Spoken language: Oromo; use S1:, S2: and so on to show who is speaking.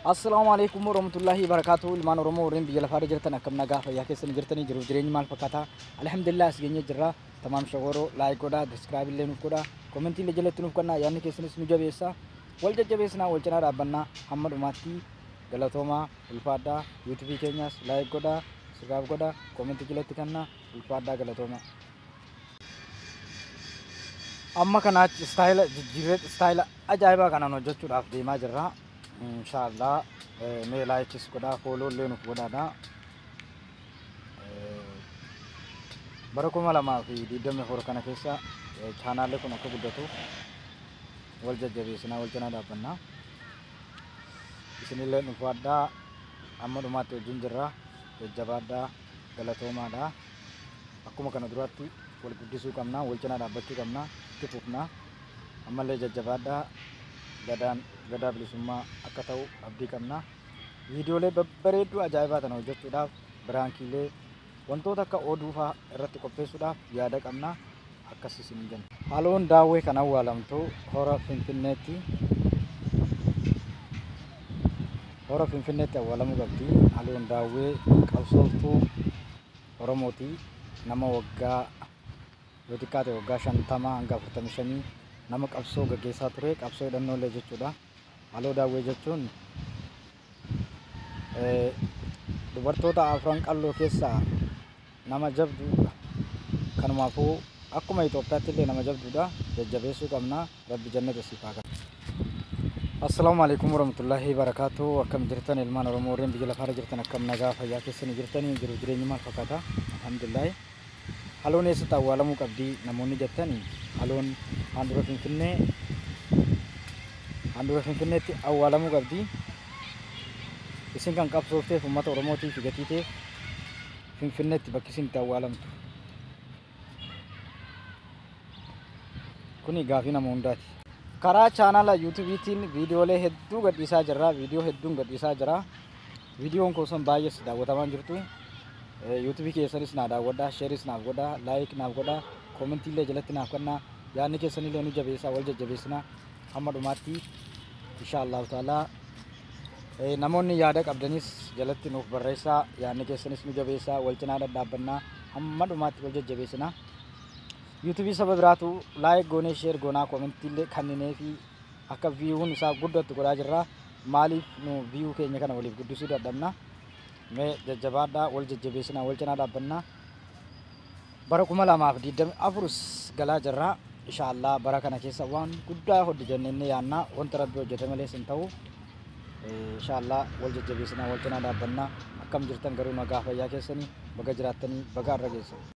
S1: Assalaamu alaikum warahmatullahi wabarakatuh. Ilmaan Oromoo warreen biyya lafaarra jirtan, akkam nagaa fayyaa keessan jirtanii? Jiruuf jireenyi maal fakkaata? Alhamdulillah, as geenyee jirra. Tamaam Shawaroo like godhaa, subscribe illee nuuf godhaa, commentii illee jalatti nuuf kennaa, yaadni keessanis nu jabeessa. Wal jajjabeessinaa, wal cinaa dhaabbannaa hamma dhumaatti. Galatoomaa, ulfaadhaa. YouTubeii keenyaas like godhaa, subscribe godhaa, commentii jalatti kennaa. Ulfaadhaa, galatoomaa. Amma kanaachi style'a jijjiirree style'a ajaa'ibaa kanaan hojjechuudhaaf deemaa jirra. Inshaallah, mee likeis godhaa, follow illee nuuf godhaadha. Bara 2024 kana keessa channelli kun akka guddatuuf wal jajjabeessinaa, wal cinaa dhaabbannaa. Isinillee ulfaadhaa, amma dhumaatti wajjin jirra. Jajjabaadhaa, galatoomaadha. Akkuma kana duraatti wal guddisuu qabna, wal cinaa dhaabbachuu qabna, itti fufna. Ammallee jajjabaadhaa. Gadaan gadaa bilisummaa akka ta'u abdii qabna. Viidiyoolee babbareedduu ajaa'ibaa tana hojjechuudhaaf, prankiilee, wantoota akka oduu fa'aa irratti qopheessuudhaaf yaada qabna. Akkas isin jenna. Haloon Daawwee kan awwaalamtu Hora Finfinneetti. Hora Finfinneetti awwaalamuu qabdi. Haloon Daawwee qabsooftuu Oromooti. Nama waggaa yoo xiqqaate waggaa 50 hanga 45 nama qabsoo gaggeessaa ture, qabsoo hidhannoolee jechuudha. Haloo Daawwee jechuun dubartoota Afran Qalloo keessaa nama jabduudha. Kanumaafuu akkuma Itoophiyaatti illee nama jabduudha. Jajjabeessuu qabna. Rabbi jannata siif haa kennu. Assalaamu alaikum warahmatullahi wabarakatuh. Akkam jirtan, ilmaan Oromoo warreen biyya lafaarra jirtan? Akkam nagaa fayyaa keessanii jirtanii? Jiruuf jireenyi maal fakkaata? Alhamdulillah. Haloon eessatti awwaalamuu qabdi namoonni jettani, haloon handhuura Finfinnee, handhuura Finfinneetti awwaalamuu qabdi. Isin kan qabsoofteef uummata Oromootiif gatiiteef Finfinneetti bakki isin itti awwaalamtu. Kuni gaafii nama hundaati. Karaa channel'a YouTubeiitiin viidiyoolee hedduu gadhiisaa jirra. Viidiyoo hedduun gadhiisaa jira. Viidiyoon koo sun baay'ees daawwatamaa jirtu. YouTubeii keessanis naa daawwadhaa, shareis naaf godhaa, like naaf godhaa, commentii illee jalatti naaf kennaa. Yaadni keessanillee nu jabeessaa, wal jajjabeessinaa hamma dhumaatti insha Allahu ta'ala. Namoonni yaada qabdanis jalatti nuuf barreessaa, yaadni keessanis nu jabeessaa, wal cinaa dhadhaabbannaa, hamma dhumaatti wal jajjabeessinaa. YouTubeii saba biraatu like goonee, share goonaa, commentii illee kenninee fi akka viewun isaa guddatu godhaa jirra. Maaliif nu view keenya kana waliif guddisuu dadhabna? Mee jajjabaadhaa, wal jajjabeessinaa, wal cinaa dhaabbannaa. Bara 2024 galaa jirra. Inshaallah, bara kana keessa waan guddaa hojjennee yaannaa, wanta Rabbi hojjete malee sin ta'u. Inshaallah, wal jajjabeessinaa, wal cinaa dhaabbannaa. Akkam jirtan garuu? Nagaa fayyaa keessanii? Baga jiraattanii, baga har'a geessan.